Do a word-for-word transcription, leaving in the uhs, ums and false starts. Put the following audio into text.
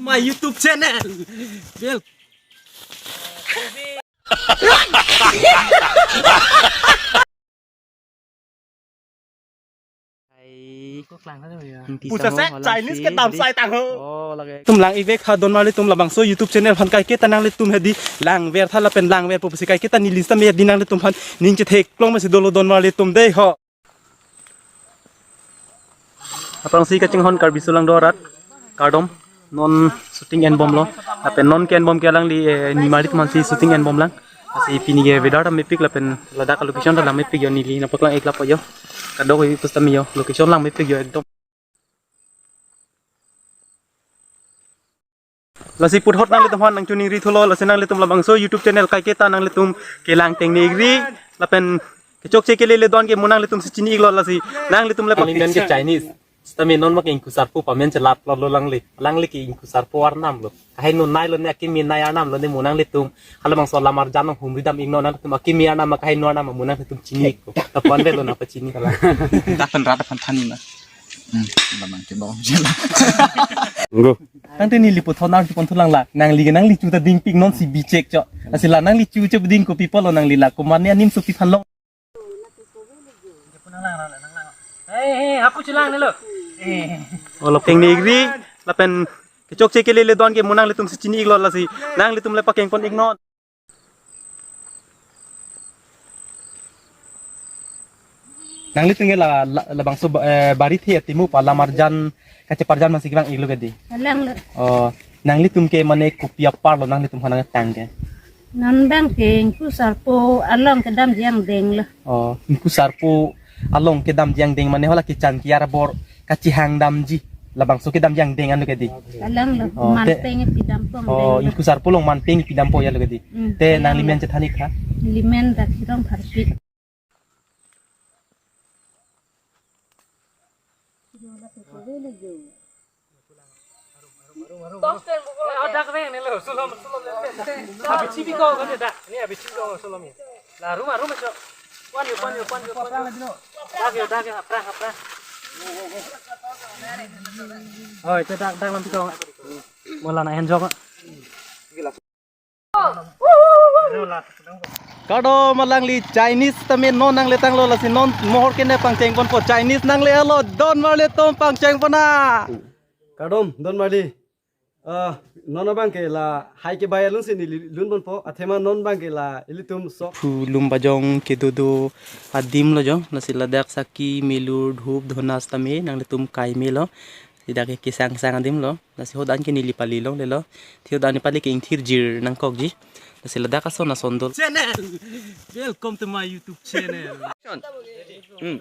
My YouTube channel. Well. Hai. Kok lang kali ya? Pusa se Chinese ke dam sai tang ho. Oh, lagi. Tum lang-ik vek ha donmarlitum, labangso YouTube channel aphan kaiketa nanglitum hedi langver tha lapen langver po pusi kaiketa neli sitame hedi nanglitum aphan ning chetheklong mesi dolo donmarlitum dei ho. Aphrangsi kachinghon Karbi Sulang do arat, kardom, non shooting enbomlo, lapen non ke-enbom ke alangli, eh, nimari atum aphansi shooting enbomlang. Lasi pini ke weather ta mepik lapen ladak location ta lang mepik jo, neli nangpaklang-ik lapo jo. Kadokave pusitame jo, location lang mepik jo ekdom. Lasi puthot nanglitum aphan nangchiningri thulo, lasi nanglitum labangso YouTube channel kaiketa nanglitum kelang tengne-ikri, lapen kechokche kelele don ke mo nanglitum si chini-iklo, lasi nanglitum le Kalimen ke Chinese. Sitame non ma ke ingkusarpo pamen chelat lo langli. Langli ke ingkusarpo arnam lo. Kaheno nai lo ne, akimi nai arnam lo ne mo nanglitum. Halabangso alam arjan nang humri dam-iknon, nanglitum akimi arnam, kaheno arnam mo nanglitum chini-ikpo. Tapan velo nangpachini kalang. Dapan rat dapan thani na. Hmm, lamang ke bawang jela. Go. Tangte neli puthot nangchipon thulang la. Nangli ke nangli chu ta dingpik, non si bichek cho. Lasi la nangli chu che ding kopi pulo nangli la. Komatne anim sopi phan long. Hey, hey, hapu chelang ne lo. Hey. Olo tengne-ikri, lapen kechokche kelele don ke mo nanglitum si chini-iklo, lasi nanglitum le pakengpon-iknon. Nanglitum ke la, la, labangso ba-, eh, bari the atimu pa lam arjan kacheparjan masi kevang-iklo ke dei. Alang lo. Oh, nanglitum ke mane kopi apar lo nanglitum aphan nangtang ke? Non abang ke ingkusarpo along kedamji angdeng lo. Oh, ingkusarpo along kedamji angdeng mane hala kechan kiar abor kachihang damji, labangso kedamji angdeng anlo ke dei? Alang lo, oh, te-, manpeng pidampo angdeng lo. Ingkusarpo along manpeng pidampo ya lo ke dei? Hmm, te alang nangli lo. Men chethan-ik tha? Neli men Daksi Rongpharpi. Tok teng buko. Eh, adak teng ne lo, sulom, sulom le. Abi chibi ko kan dak. Ni abi chibi ko sulom ni. La ruma ruma cho. Wan yo, wan yo, wan yo, wan yo. Dak yo, dak yo, apra, apra. Oh, itu dak, dak lam piko. Mola na henjok. Kardom, alangli Chinese tame non nangle tanglo, lasi non mohor kene pangchengponpo, Chinese nangle helo, donmarlitum pangchengpon na. Kardom, donmarli. Ah, non abang ke la hai ke bai alun si neli lunponpo, athema non abang ke la ilitum so. Phulum bajong kedo do adim lo jo, lasi ladak saki, melur, dhup, dhona sitame nanglitum kai melo. Ladak ke kesang sang adim lo. Lasi hadak ke neli pali longlelo. Thio hadak neli pali ke ingthir jir nangkokji. Lasi ladak ason ason dolo. Channel. Welcome to my YouTube channel. Hmm.